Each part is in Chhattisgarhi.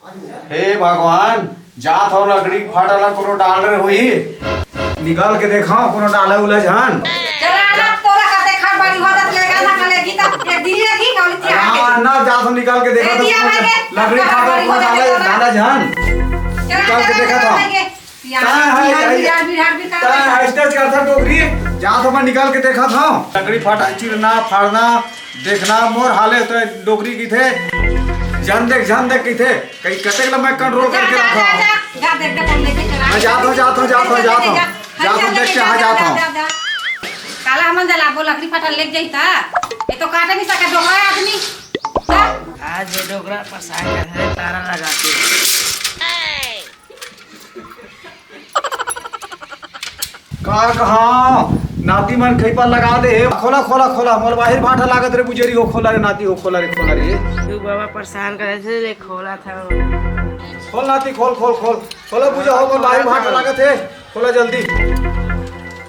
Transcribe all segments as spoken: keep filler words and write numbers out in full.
हे भगवान, जात हव लकड़ी के फाटा ला कोनो डाल रहे होही। निकाल के देखा कोनो डाले उले झन। चला ना, तोला का देखा बड़ी होत लेगा ना कले की त एक दिन लेगी कौन थी आगे। ना, ना, जात हव निकाल के देखा ए, तो दिया कोनो भाई के, लकड़ी के फाटा बड़ी कोनो होत डाले, लेगा ना। डाले झन। चला, निकाल के चला, देखा चला, था। भाई के। यहाँ ताय है, बिहार, है। बिहार, बिहार भी ताय है, स्टेज का था डोकरी, जात हव निकाल के देखा था। लकड़ी फाटा चिरना, फाड़ना, देखना मोर हाले तो डोकरी की थे। झन देख, झन देख की थे। कहीं कतेक ला मैं कंट्रोल जा, करके जा, रखा जा, हूँ। जा, जा, देख, देख, हम लेके चला। मैं जात हूँ, जात हूँ, जात हूँ, जात हूँ। जा, जात हूँ, जा, देख के जा, यहाँ जा, जात जा, हूँ। जा, जा। काला हमन जला वो लकड़ी फाटा लेके जाई था। ये तो काटे नहीं सका डोकरा आदमी। जा। आज ये डोकरा पसार कर है तारा लगा के। का कहा? नाती मन खइपा लगा दे हे। खोला, खोला, खोला। मोला बाहिर भाठा लागत रे बुजेरी हो, खोला रे नाती हो, खोला रे, खोला रे। तू बाबा परेशान करे से ले खोला था। खोल नाती, खोल, खोल, खोल। खोला बुझा हो, मोला बाहिर भाठा लागत हे। खोला जल्दी।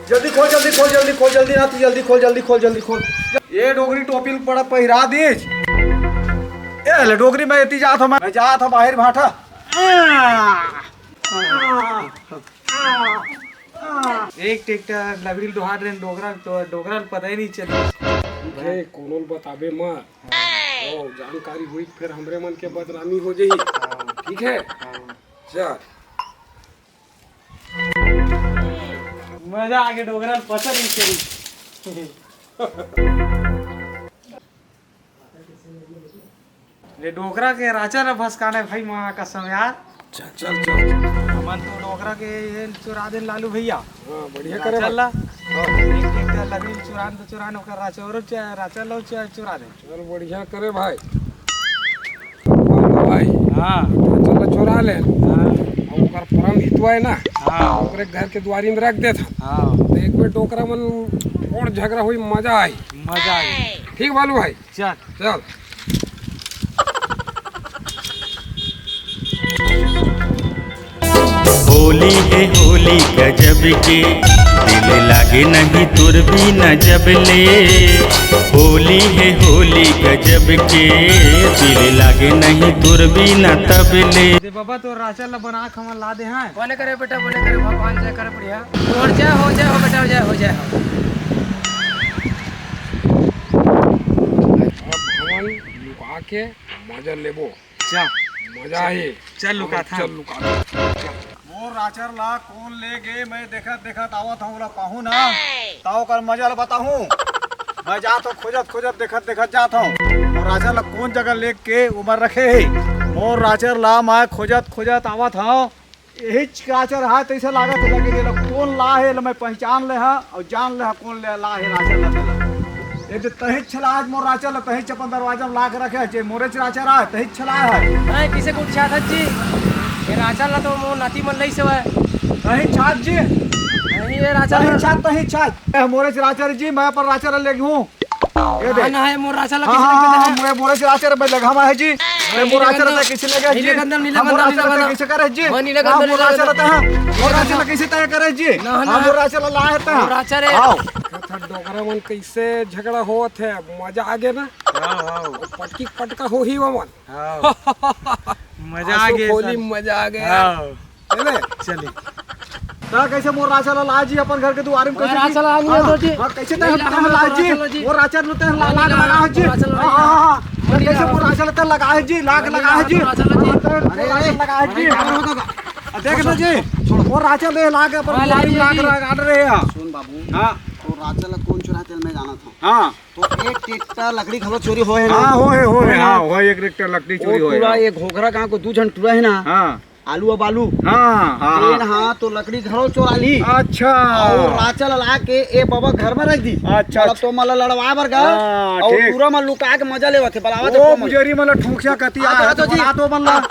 जल्दी खोल, जल्दी खोल, जल्दी खोल, जल्दी नाती, जल्दी खोल, जल्दी खोल, जल्दी खोल। ये डोकरी टोपी ल पड़ा पहिरा दीज। ए ले डोकरी, मैं एती जात हूँ, मैं जात हूँ बाहिर भाठा। एक टेक्टर लकड़ी डोहार रहे डोकरा, तो डोकरा ल पता ही नहीं चली। अरे, कोनो ल बताबे मत। हाँ। ओ, जानकारी हुई, फिर हमरे मन के बदनामी हो जाई। हाँ। ठीक है? हाँ। चल। मजा आगे डोकरा ल पता नहीं चली। ये डोकरा के राचा ला भसकाने भाई, माँ कसम यार। चल, चल, चल, चल। हमन तो डोकरा के ये चुरा देन लालू भैया। हाँ, बढ़िया करे राचा भाई। ला। हाँ। एक, एक लकड़ी चुरान तो चुरान, ओकर राचा और च-, राचा ला च-, चुरा देन। चल, बढ़िया करे भाई। भाई। हाँ। राचा ला चुरा ले। हाँ। और ओकर परम हितवा है ना। हाँ। ओकरे घर के दुआरी में रख देत हन। हाँ। तो एक बेर डोकरा मन और झगड़ा हुई, मजा आई। मजा आई। ठीक बालू भाई। चल। चल। होली है होली गजब के, दिल लागे नहीं तोर बिना जब ले। होली है होली गजब के, दिल लागे नहीं तोर बिना तब ले। दे बाबा, तो राचा ला बना के हमन ला दे हैं। बने करे बेटा, बने करे, भगवान जय करे बढ़िया। तोर जय हो, जय हो बेटा, जय हो, जय हो। अब हमन लुका के मजा लेबो। जा। मजा हे। चल लुका था। चल लुका था। मोर राचर ला कोन ले गे, मैं देखत देखत आवत हूँ, ओला पाहूँ ना, त ओकर मजा ला बताहूँ। मैं जात हूँ खोजत खोजत, देखत देखत जात हूँ। मोर राचर ला कोन जगह ले के ओमन रखे हे। मोर राचर ला मैं खोजत खोजत आवत हूँ। एहीच राचर हे, तइसे लागत हे, लेकिन एला कोन ला हे, एला मैं पहिचान ले हँव अउ जान ले हँव कोन ले ला हे राचर ला तेला। ए दे तहीच छला आज मोर राचर ला, तहीच अपन दरवाजा में ला के रखे हे, जे मोरेच राचर आय, तहीच छला हे। नहीं, किसे को उठा था जी? ये राचर ला तो मोर नाती मन लइस हवय। तहीच छात जी। नहीं, ये राचर तहीच छात, तहीच छात। ए, मोरेच राचर जी, मैं अपन राचर ला लेगहूँ। ये दे। हाँ, ना है, मोर राचर ला हाँ, किसे हाँ, लेके हाँ, गए? मोरे, मोरेच राचर भाई लगा हवा है जी। ये मोर राचर ला किसे ले गए जी? नीले हाँ, मोर गंदम, नीले राचर ला गंदम। किसे करे जी? हाँ, नीले हाँ, गंदम, मोर नीले राचर ला गंदम। हाँ, मोर राचर ला किसे तय करे जी? ना, हाँ, ना। मोर राचर ला लाहे ता। मोर राचर है। आओ। कथा डोकरा मन कैसे झगड़ा होत है, मजा आ गया ना? हाँ, हाँ। पटकी पटका हो ही वो मन। हाँ। मजा आ गया होली सर। मजा आ गया। हाँ। चले? चले। ता कैसे मोर राचर ला लाए जी अपन घर के दुआरे में, कैसे जी? राचर ला नहीं हाँ, तो जी। हाँ, कैसे तय हम ला लाए जी? मोर राचर ला तय ला, लाग लगा है जी। हाँ, हाँ, हाँ। ता कैसे मोर राचर ला तय लगा है जी, लाग लगा है जी। अरे, राचर लगा है जी। अरे, देख लो जी, मोर राचर ले लाग अपन दुआरे में लाग लगा रहे हैं। सुन बाबू, हाँ। तो राचर ला कौन चुराए तेल मैं जाना था। हाँ। तो एक ट्रैक्टर लकड़ी घलो चोरी होए ना। हाँ, होए, होए, हाँ, होए, एक ट्रैक्टर लकड़ी चोरी होए। पूरा ये घोघरा गांव को दू झन टुरा है ना। हाँ। आलू अब आलू। हाँ, हाँ, हाँ। तेन हा तो लकड़ी घलो चोरा ली। अच्छा। अउ राचर ला के ए बाबा घर में रख दी। अच्छा, मतलब अच्छा। तो मला लड़वा बर गा। हाँ, अउ ठीक। पूरा मन लुका के मजा लेवत हे, बलावत हे ओ, पूरा मन। बुजेरी मन ला ठोंकिया कती हाँ, तो आ, आ तो जी। बना दो मन ला। हाँ।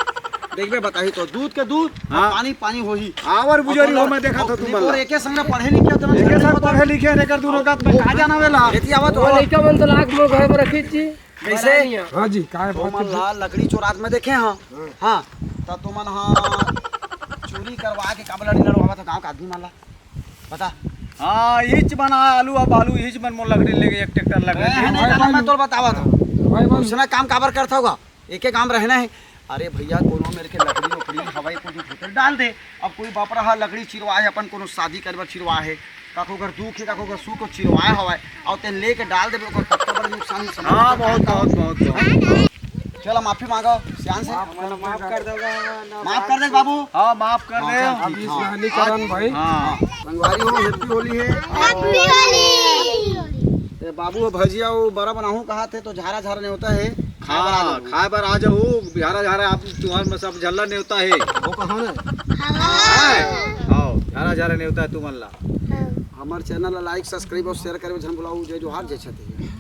देखबे बताही तो दूध के दूध, हाँ। पानी पानी होही। आवर बुजेरी हो, मैं देखा था तुम मन ला। एके संग पढ़े लिखे उतना एके संग पढ़े लिखे, एकर दूनो का मैं का जाना वेला। एती आवत हो। लइका मन तो लाख मोर घर में रखी जी। कैसे? हाँ जी, काय तो बात मन है? ला लकड़ी चोरात में देखे हाँ। हाँ। हाँ, त तुमन हा चोरी करवा के काबर लड़ी लड़वावत हो गाँव के आदमी मन ला? बता। हाँ, इच बना आलू अब आलू, इच बन मोर लकड़ी लेके एक ट्रैक्टर लकड़ी ए, लेके। नहीं, नहीं, मैं तोर बतावत हूँ। भाई, भाई। दूसरा काम काबर करत होगा? एके काम रहना है। अरे भैया, कोनो मेर के लकड़ी उकड़ी हवय, कुछ उठे डाल दे। अब कोई बापरा ह लकड़ी चिरवाए हे, अपन कोनो शादी करे बर चिरवाए हे, काको घर दुख हे, काको घर सुख, चिरवाए हवय, अउ तेन लेके डाल देबे, ओकर कतका बड़ा नुकसान हे, समझ हाँ, ले। बहुत, बहुत, बहुत, बहुत। चला, माफी मांगो, सियान से। माफ कर दो, माफ कर दे बाबू। हाँ, माफ कर दे। हाँ, अब इस हाँ। नहीं करन भाई। हाँ। संगवारी हो, happy होली हे। Happy होली। ए, बाबू हो, भजिया वो बड़ा बनाहूँ कहा थे, तो झारा झारा नेवता हे, खाए बर आ हाँ, जाओ। खाए बर आ जाओ, झारा झारा आप तुमन में सब झल्ला नेवता हे। वो कहाँ ने? हाँ। हाँ, झारा झारा नेवता हे तुमन ला। हमर channel ला like, subscribe अउ share करे झन भुलाऊ। जय जोहार, जय छत्तीसगढ़।